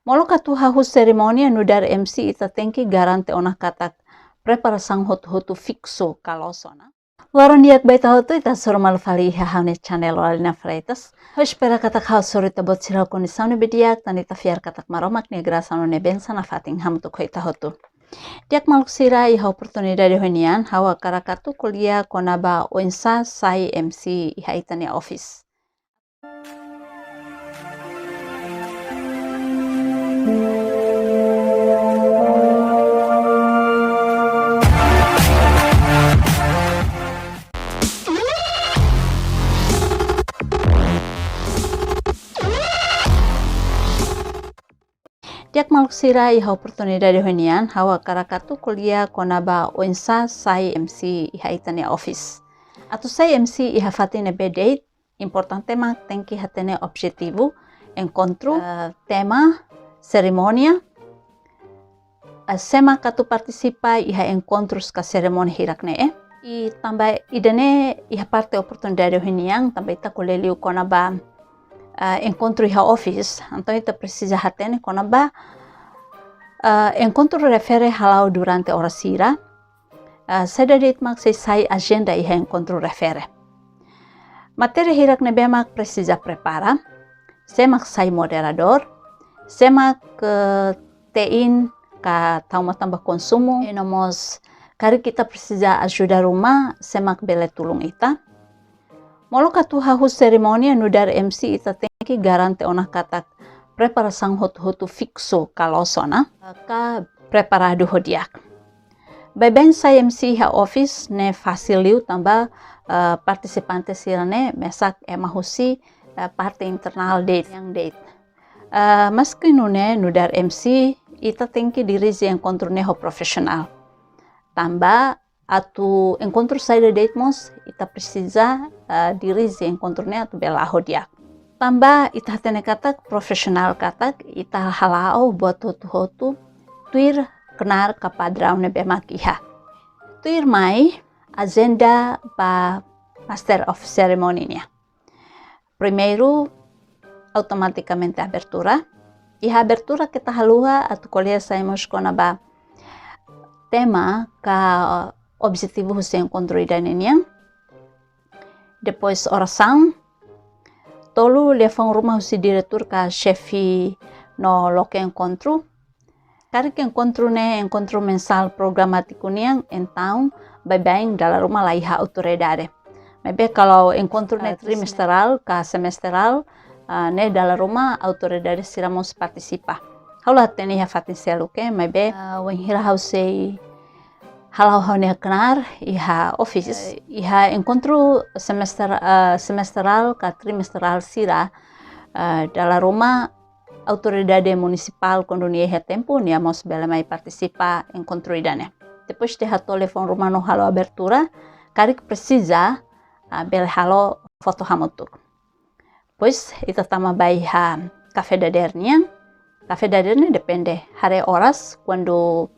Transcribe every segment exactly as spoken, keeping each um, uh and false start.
Molok atu hahú serimónia, nu'udar M C ita tenke garante ona katak preparasaun hotu-hotu fiksu ka loos ona. Loron di'ak ba ita hotu, ita hasoru malu fali iha ha'u-nia channel Loralina Freitas. Ha'u espera katak ha'u hasoru ita-boot sira ho kondisaun ne'ebé di'ak, tan ita fiar katak Maromak nia grasa no nia bensaun nafatin hamutuk ho ita hotu. Di'ak maluk sira, iha oportunidade ohin nian, ha'u hakarak atu ko'alia kona-ba oinsá sai M C iha ita-nia office. Di'ak maluk sira, iha oportunidade ohin nian, ha'u hakarak atu ko'alia kona-ba oinsá sai M C iha ita-nia office. Atu sai M C iha fatin ne'ebé de'it, importante mak tenke hatene objetivu enkontru, eh, tema, serimónia, eh, sé mak atu partisipa iha enkontrus ka serimónia hirak-ne'e. I tanba ida-ne'e iha parte oportunidade ohin nian, tanba ita ko'alia liu kona-ba, eh, enkontru iha office, entaun ita presiza hatene kona-ba, eh, enkontru refere hala'o durante oras hira, eh, saida de'it mak sei sai ajenda iha enkontru refere. Matéria hirak ne'ebé mak presiza prepara, sé mak sai moderadór, sé mak, eh, te'in ka tau matan ba konsumu, i no mós karik ita presiza ajuda ruma, sé mak bele tulun ita. Molok atu hahú serimónia, nu'udar M C ita tenke garante ona katak preparasaun hotu-hotu fiksu ka loos ona, ka preparadu ho di'ak. Baibain sai M C iha office ne'e fasil liu tanba, eh, partisipante sira-ne'e mesak ema husi, eh, parte internál de'it, yang de'it. Eh, maski nune'e, nu'udar M C, ita tenke dirije enkontru ne'e ho profisionál. Tanba atu enkontru saida de'it mós, ita presiza, eh, dirije enkontru ne'e atu bele la'o ho di'ak. Tanba ita hatene katak profisionál katak ita hala'o buat hotu-hotu tuir knaar ka padraun ne'ebé mak iha. Tuirmai ajenda ba Master of Ceremony nian. Primeiru, automatikamente abertura. Iha abertura keta haluha atu ko'alia sai mós kona-ba tema ka objetivu husi enkontru ida-ne'e nian. Depois orasaun. Tolu, liafuan ruma husi diretór ka xefe no loke enkontru. Karik enkontru ne'e enkontru mensál programátiku nian, entaun baibain dala ruma la iha autoridade. Maibé kalau enkontru ne'e, ah, trimestrál ka semestrál, ah, ne'e dala ruma autoridade sira mós partisipa. Ha'u la hatene iha fatin seluk, eh, maibé, ah, wainhira ha'u sei hala'o ha'u-nia knaar iha office, eh, iha enkontru semester-, ah, semestrál ka trimestrál sira, ah, dala ruma autoridade munisipál kuandu nia iha tempu, nia mós bele mai partisipa enkontru ida-ne'e. Depois de hato'o liafuan ruma no halo abertura, karik presiza, ah, bele halo foto hamutuk. Depois, ita tama ba iha kafé dadeer nian. Kafé dadeer ne'e depende, haree oras, kuandu,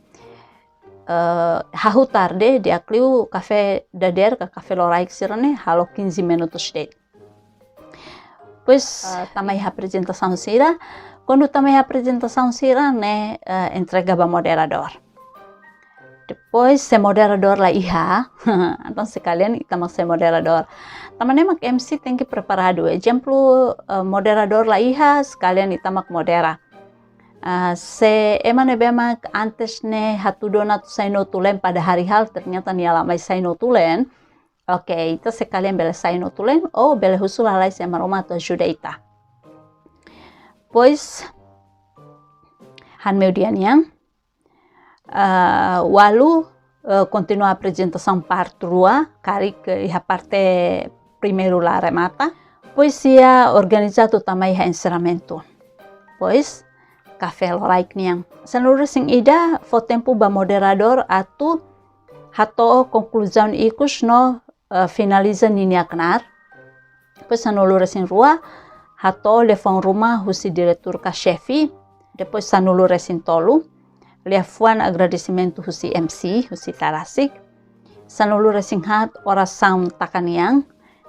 eh, hahú tarde, di'ak liu kafé dadeer ka kafé loraik sira-ne'e halo quinze minutos de'it. Depois, ah, tama iha aprezentasaun sira. Kuandu tama iha aprezentasaun sira-ne'e, eh, entrega ba moderadór. Depois, se moderadór la iha, entaun sekalian ita mak sai moderadór. Tanba ne'e mak M C tenke preparadu. Ezemplu, eh, moderadór la iha, sekalian ita mak modera. Ah, se ema ne'ebé mak antes ne'e hatudu ona atu sai no tulen pada hari hal, ternyata nia la mai sai no tulen. Oke, ita sekalian bele sai no tulen, ou bele husu lalais ema ruma atu ajuda ita. Depois, han meiudia nian, ah, ualu, eh, kontinua aprezentasaun parte rua, karik iha parte primeiru la remata. Depois iha organiza atu tama iha enserramentu. Depois, kafé loraik nian. Sanulu-resin-ida fó tempu ba moderadór atu hato'o konkluzaun ikus no, eh, finaliza ninia knaar. Depois sanulu-resin-rua, hato'o liafuan ruma husi diretór ka xefe. Depois sanulu-resin-tolu, liafuan agradesimentu husi M C, husi ita rasik. Sanulu-resin-haat, orasaun taka nian.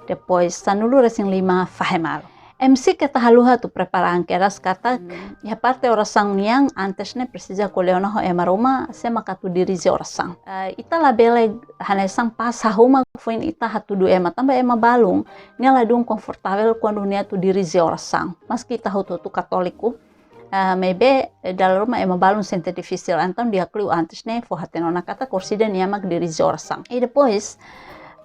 Depois sanulu-resin-lima, fahe malu. MC keta haluha atu prepara an kedas katak, iha parte orasaun nian antes ne'e presiza ko'alia ona ho ema ruma, sé maka atu dirije orasaun. Eh, ita labele hanesan pas hahú mak foin ita hatudu ema, tanba ema balun nia ladún konfortavel kuandu nia atu dirije orasaun. Maski ita hotu-hotu katóliku, ah, maibé, eh, dala ruma ema balun sente difisil. Entaun di'ak liu antes ne'e fó hatene ona katak orsida nia mak dirije orasaun. I depois,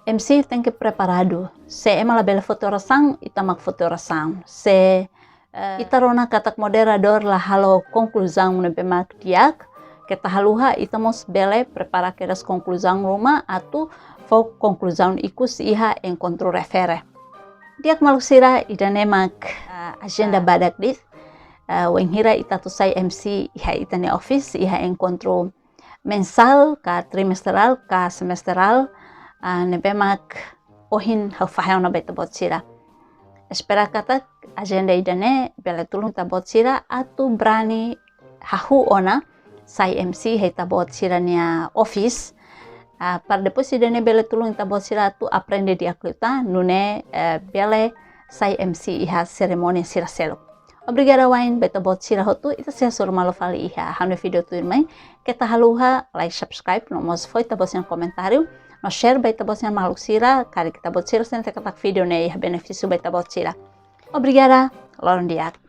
MC tenke preparadu. Se ema labele foti orasaun, ita mak foti orasaun. Se, eh, ita rona katak moderadór la halo konkluzaun ne'ebé mak di'ak, keta haluha, ita mós bele prepara kedas konkluzaun ruma atu fó konkluzaun ikus iha enkontru refere. Di'ak maluk sira, ida-ne'e mak, ah, ajenda badak de'it. Ah, wainhira ita atu sai MC iha ita-nia office, iha enkontru mensál, ka trimestrál, ka semestrál, ah, ne'ebé mak ohin ha'u fahe ona ba ita-boot sira. Espera katak ajenda ida-ne'e bele tulun ita-boot sira atu brani hahú ona sai MC iha ita-boot sira-nia office. Ah, para depois ida-ne'e bele tulun ita-boot sira atu aprende di'ak liután, nune'e, eh, bele sai MC iha serimónia sira seluk. Obrigada wa'in ba ita-boot sira hotu, ita sei hasoru malu fali iha ha'u-nia vídeo tuirmai. Keta haluha like, subscribe, no mós fó ita-boot sira-nia komentáriu, no share ba ita-boot sira-nia maluk sira, karik ita-boot sira sente katak vídeo ne'e iha benefísiu ba ita-boot sira. Obrigada, loron di'ak.